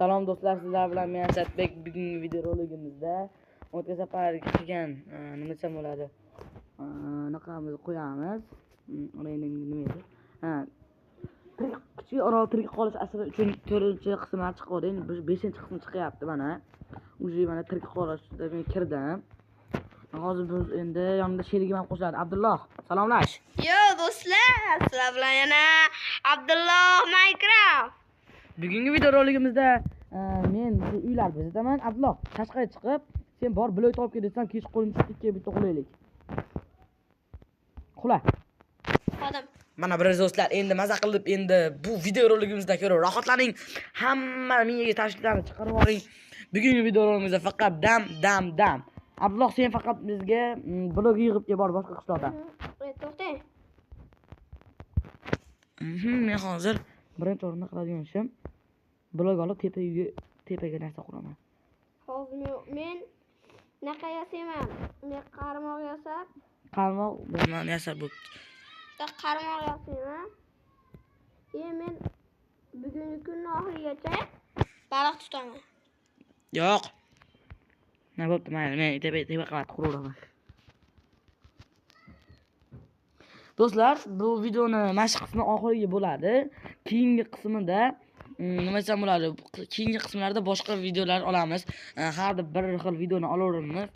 Salom do'stlar, sizlar bilan men Asadbek. Bugungi videoroligimizda o'tgan safar qilgan nima desam bo'ladi, anaqamizni qo'yamiz. Uni endi nima edi? Ha, tirik kichik orol tirik qolish asri uchun 4-qismi chiqdi. Endi 5-qismi chiqyapti mana. Уже mana tirik qolishda men kirdim. Hozir biz endi yonimda sherigim ham qo'shiladi. Abdulloh, salomlash. Yo do'stlar, sizlar bilan yana Abdulloh Minecraft. Bugungi videoroligimizda men bu uylar bizdaman. Abdulloh, tashqariga chiqib, sen bor blok topib kel desam, kechqurun chiqib kelib bitta uxlaylik. Uxla. Odam. Mana bir do'stlar, endi maza qilib endi bu videoroligimizda ko'rib rohatlaning. Hamma miyaga tashvishlarni chiqarib yuboring. Bugungi videoroligimizda faqat dam dam dam. Abdulloh, sen faqat bizga blok yig'ib kel, bor boshqa qishloqdan. To'xtang. Men hozir birinchi o'rinda qiladigan ishim blok olib tepaga tepaga narsa quraman. Hozir men naqa yasayman. Men qarmoq yasab, qarmoq bilan yasab bo'pti. Qarmoq yasayman. Keyin men bugungi kunning oxirigacha baliq tutaman. Yo'q. Nima bo'pti, mayli, men tepa qavat quraveraman. Do'stlar, bu videoni mana shu qismi oxirgi bo'ladi. Keyingi qismida nima desam bo'ladi? Keyingi qismlarda boshqa videolar olamiz. Har bir xil videoni olaveramiz.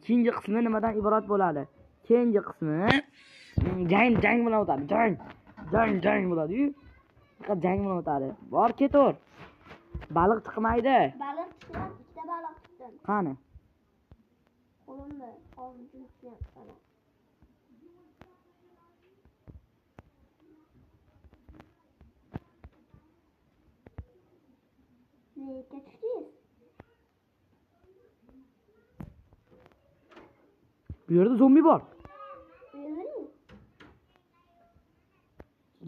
Keyingi qismi nimadan iborat bo'ladi? Keyingi qismi jang bilan o'tadi. Jang, jang, jang bo'ladi-yu. Faqat jang bilan o'tadi. Bor, ketaver. Baliq chiqmaydi. Baliq chiqyapti, ikkita baliq tutdim. Qani? Qo'limda hozir chiqyapti. Nega tutishingiz? Bu yerda zombi bor.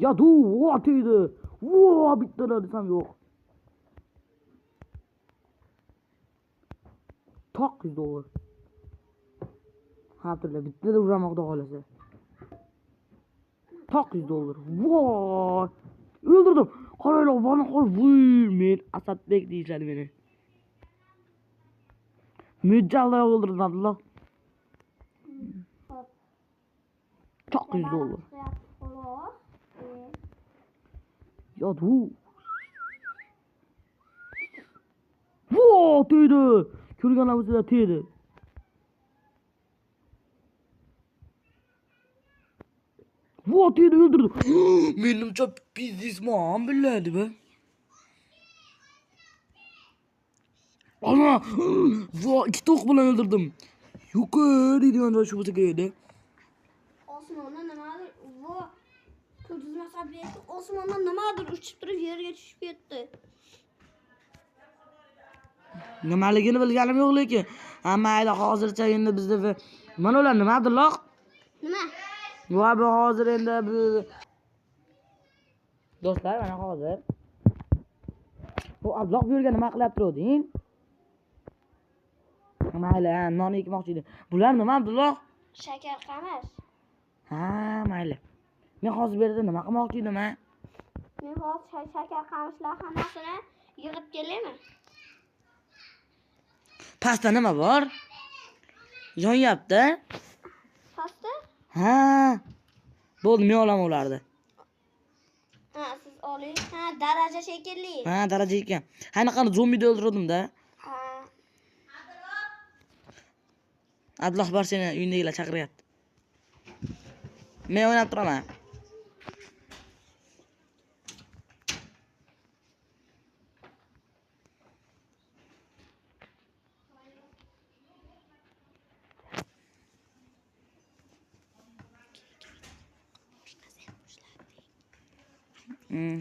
Ya du, vo tegdi. Vo bittalar desam yo'q. Toq $100. Ha, turlar bittada uraman xudo xolasa. Toq $100. Voy! O'ldirdim. Qaranglar, vani qo'y, vuy, men Asadbek deyishadi meni. Mo'jalla o'ldirdim Abdulloh. Toq $100. Ya du. Vo, tegdi. Ko'rganlar bo'lsa tegdi. Vo, tegdi, o'ldirdim. Menimcha biznesman biladi bu. Ana, vo, ikkita o'q bilan o'ldirdim. Yo'q, deydigan joy shu bo'lsa kerak edi. Osmondan nimadir, vo, ko'rdingizmi, osmondan nimadir uchib turib yerga tushib ketdi. Nimaligini bilganim yo'q lekin. Ha, mayli, hozircha endi bizda mana ular nima Abdulloh? Nima? Va bu hozir endi bu do'stlar, mana hozir bu Abdulloh bu yerga nima qilib turuvding? Mayli, ha, non ekmoqchi edim. Bular nima Abdulloh? Shakar qamish. Ha, mayli. Men hozir bu yerda nima qilmoqchi edim, ha? Men hozir shakar qamishlar hammasini yig'ib kelaymi? Pastda nima bor? Yonyapti. Pastda? Ha. Bo'ldi, men olaman ularni. Ha, siz oling. Ha, daraja shekilli. Ha, daraja ekan. Ha, anaqani zombini o'ldirdim-da. Ha. Abdulloh bor, seni uyindagilar chaqiryapti. Men o'ynab turaman.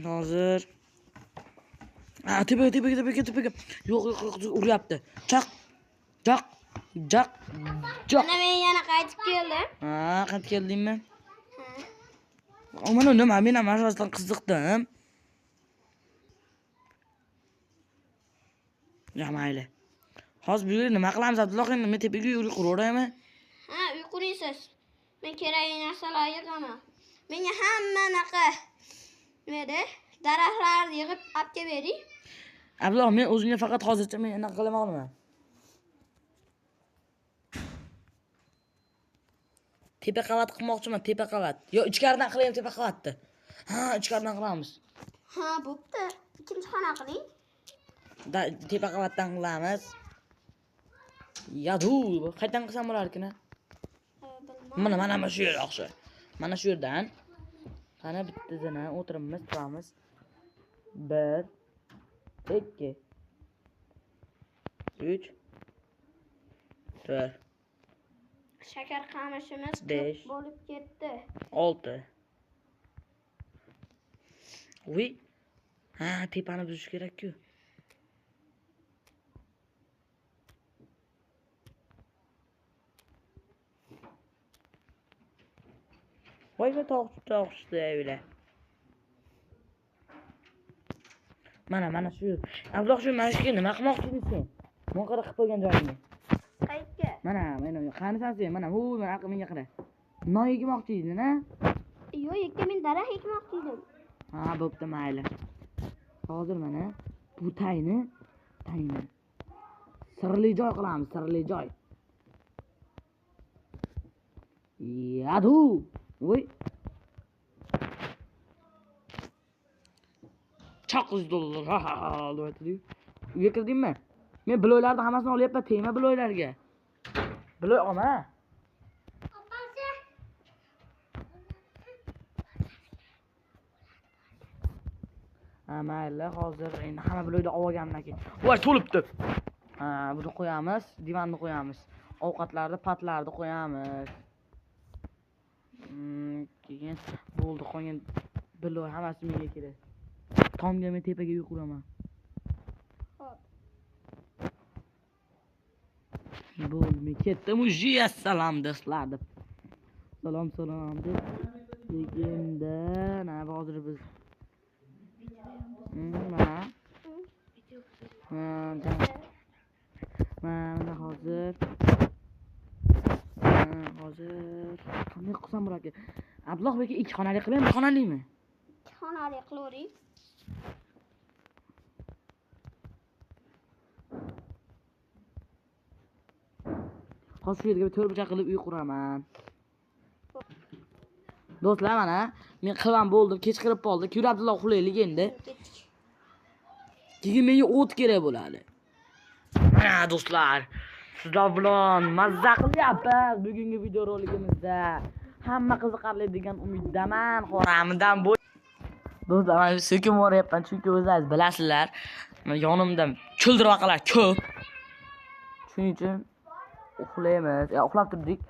Hozir. Ha, tepaga, tepaga, tepaga, tepaga. Yo'q, yo'q, yo'q, uryapti. Chaq. Chaq. Chaq. Chaq. Mana men yana qaytib keldim. Ha, qaytib keldingmi? Ha. Mana nima, men ham rostdan qiziqdim. Ya mayli. Hozir bu yerda nima qilamiz Abdulloh endi? Men tepaga uy quraveraymi? Ha, uy quraysiz. Men kerakli narsalarni yig'aman. Menga hamma anaqa nima edi? Daraxtlarni yig'ib olib kelib bering. Abdulloh, men o'zimga faqat hozircha men anaqa qilamoqchiman. Tepa qavat qilmoqchiman, tepa qavat. Yo, ichkaridan qilaylik tepa qavatni. Ha, ichkaridan qilamiz. Ha, bo'pti. Ikkinchi xona qiling. Da, tepa qavatdan qilamiz. Yadu, qayerdan qilsam bo'larkin a? Bilmam. Mana, mana shu yer yaxshi. Mana shu yerdan. Qani bitta zina o'tiribmiz, turamiz. 1 2 3 4 Shakar qamishimiz ko'p 5 bo'lib ketdi. 6. Uy. Ha, tepani buzish kerak-ku. Voy, voy, tog' tog' tushdi öyle. Mana, mana shu. Abdulloh, shu mana shu nima qilmoqchi eding sen? Buni qara qilib qo'ygan joyingni. Qayerga? Mana, mana, qanisan sen? Mana, hu, mana menga qara. Non ekmoqchi eding, a? Yo'q, yakka men daraxt ekmoqchi edim. Ha, bo'pti, mayli. Hozir mana bu tayni sirli joy qilamiz, sirli joy. Yadu. Voy. Chaqız dollar. Ha ha ha, deb aytdi-yu. Uyga kirdingmi? Men bloylarni hammasini olyapman, tegma bloylarga. Bloy olma. Ha, mayli, hozir endi hamma bloyni olib olganimdan keyin. Voy, to'libdi. Ha, buni qo'yamiz, divanni qo'yamiz. Ovqatlarni, patlarni qo'yamiz. Keyin bo'ldi, qolgan bloy hammasi menga kerak. Tomga men tepaga uy quraman. Xo'p. Bo'ldi, men ketdim. Uji, assalom do'stlar deb. Salom, salom deb. Lekinda, na hozir biz. Mana. Mana hozir. Ha, hozir qanday qilsam bo'larkan? Abdulloh aka, 2 xonali qilaymi, 1 xonalimi? 2 xonali qilavering. Hozir shu yerga bir to'rt burchak qilib uy quraman. Do'stlar, mana men qilib bo'ldim, kech kirib qoldi. Yur Abdulloh, uxlaylik endi. Keyin menga o't kerak bo'ladi. Mana do'stlar, sizlar bilan mazza qilyapmiz bugungi video roligimizda. Hamma qiziqarli degan umiddaman. Qoramidan bu do'stlar, men sekin boryapman, chunki o'zingiz bilasizlar, yonimda chuldirvaqalar ko'p. Shuning uchun uxlaymiz. Ya, uxlab turdik.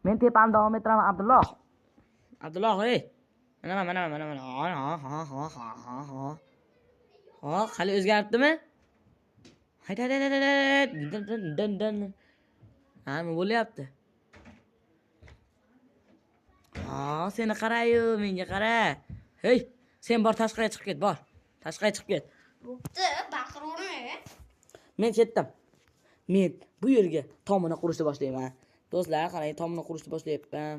Men tepani davom ettiraman, Abdulloh. Abdulloh, ey. Mana, mana, mana, mana. Ha, ha, ha, ha, ha, ha, ha. Ha, hali o'zgaribdimi? Hayda, hayda, hayda, hayda. Dun, dun, dun, dun. Ha, nima bo'lyapti? Ha, seni qarayu, menga qara. Hey, sen bor tashqariga chiqib ket, bor. Tashqariga chiqib ket. Bo'pti, baqiraverma. Men ketdim. Men bu yerga tomini qurishni boshlayman. Do'stlar, qarang, tomini qurishni boshlayapman.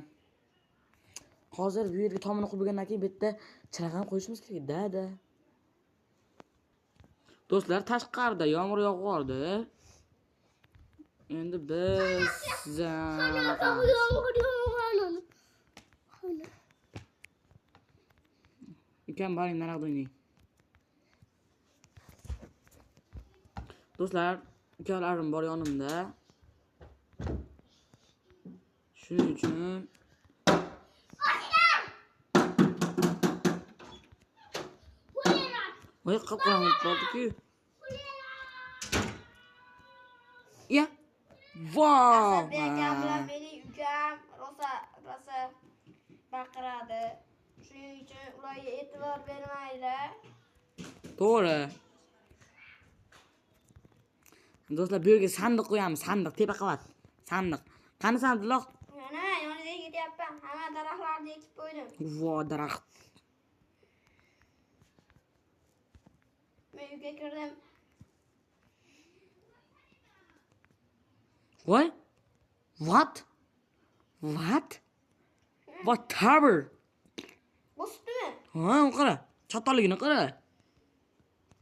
Hozir bu yerga tomini qurib bo'lgandan keyin bu yerda chiroq ham qo'yishimiz kerak, dada. Do'stlar, tashqarida yomg'ir yog'ordi. Endi biz ukam boring, naryoqda o'ynang. Do'stlar, ukalarim bor yonimda. Shuning uchun voy, qip-qorong'i bo'lib qoldi-ku. Ya. Vau! Asadbek akam bilan mening ukam rosa rosa baqiradi. Shuning uchun ularga e'tibor bermanglar. To'g'ri. Do'stlar, bu yerga sandiq qo'yamiz, sandiq, tepa qavat. Sandiq. Qani sandiq? Mana yonida ketyapman. Hamma daraxtlarni ekib qo'ydim. Vo, daraxt. Men uyga kirdim. Voy? What? What? What tower? O'sdimi? Ha, uni qara. Chattoligini qara.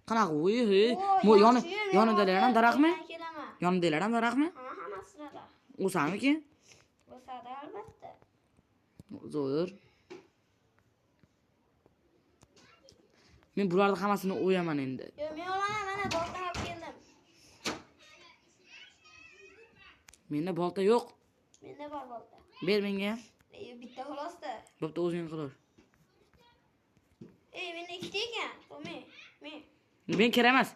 Qanaqa uy, hey. Bu yonidalar ham daraxtmi? Yonidalar ham daraxtmi? Ha, hammasi daraxt. O'samiki? O'sadi albatta. Zo'r. Men bularni hammasini o'yaman endi. Yo'q, men olaman, mana bolta olib keldim. Menda bolta yo'q. Menda bor bolta. Ber menga. Bitta xulosda. Bo'pti, o'zing qilar. Ey, menda ikkita ekan. Bu men. Men. Men kerak emas.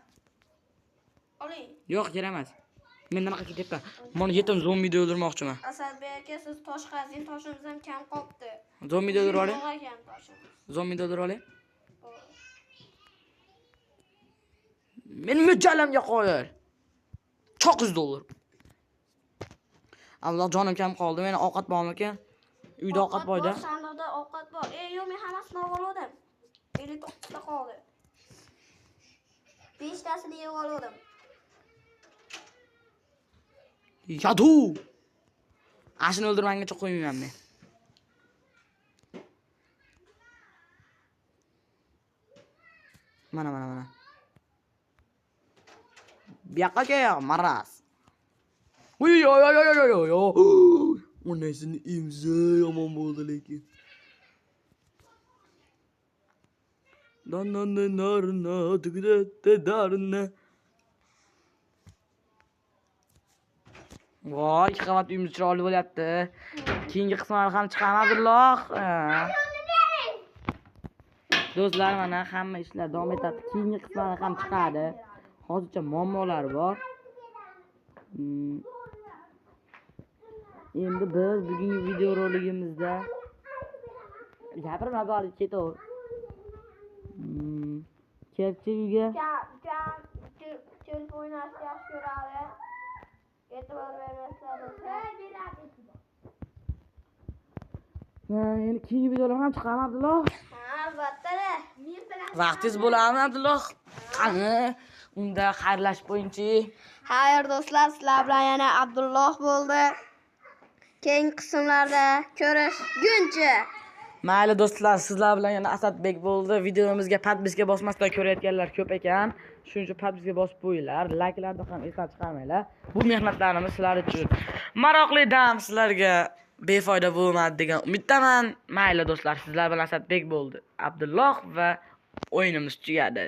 Oling. Yo'q, kerak emas. Men nima qilib ketyapman? Mana yetim zombini o'ldirmoqchiman. Asadbek aka, siz tosh qazing, toshimiz ham kam qolibdi. Zombini o'ldirib oling. Yo'q ekan toshimiz. Zombini o'ldirib oling. Men mo'ljalimga qo'yil. $9. Alloh, jonim kam qoldi. Meni ovqat bormikan? Uyda ovqat borda. Sandiqda ovqat bor. Ey, yo'q, men hammasini olib oldim. 59 ta qoldi. 5 tasini yeb oldim. Yadu. Ashini o'ldirmangacha qo'ymayman men. Mana mana mana. Bu yoqqa kel, maraz. Uy oy oy oy oy oy oy. Onasini imza yomon bo'ldi lekin. Dan dan dan darna tugda darna. Voy, ikki qavat uyimiz chiroyli bo'lyapti. Keyingi qismlar ham chiqadi, Abdulloh. Do'stlar, mana hamma ishlar davom etadi. Keyingi qismlar ham chiqadi. Hozircha muammolar bor. Endi biz bugungi videoroligimizda gapirma bori ketaver. Kelchi uyga. Telefon o'ynashni yaxshi ko'radi. E'tibor bermaslar do'stlar. Ha, endi keyingi videolar ham chiqadi, Abdulloh. Ha, albatta. Vaqtingiz bo'ladimi, Abdulloh? Qani, unda xayrlashib qo'yingchi. Xayr do'stlar, sizlar bilan yana Abdulloh bo'ldi. Keyingi qismlarda ko'rishguncha. Mayli do'stlar, sizlar bilan yana Asadbek bo'ldi. Videomizga podpiska bosmasdan ko'rayotganlar ko'p ekan. Shuning uchun podpiska bosib qo'yinglar, likelarni ham esdan chiqarmanglar. Bu mehnatlarimiz sizlar uchun maroqli dam, sizlarga befoyda bo'lmadi degan umiddaman. Mayli do'stlar, sizlar bilan Asadbek bo'ldi. Abdulloh va o'yinimiz tugadi.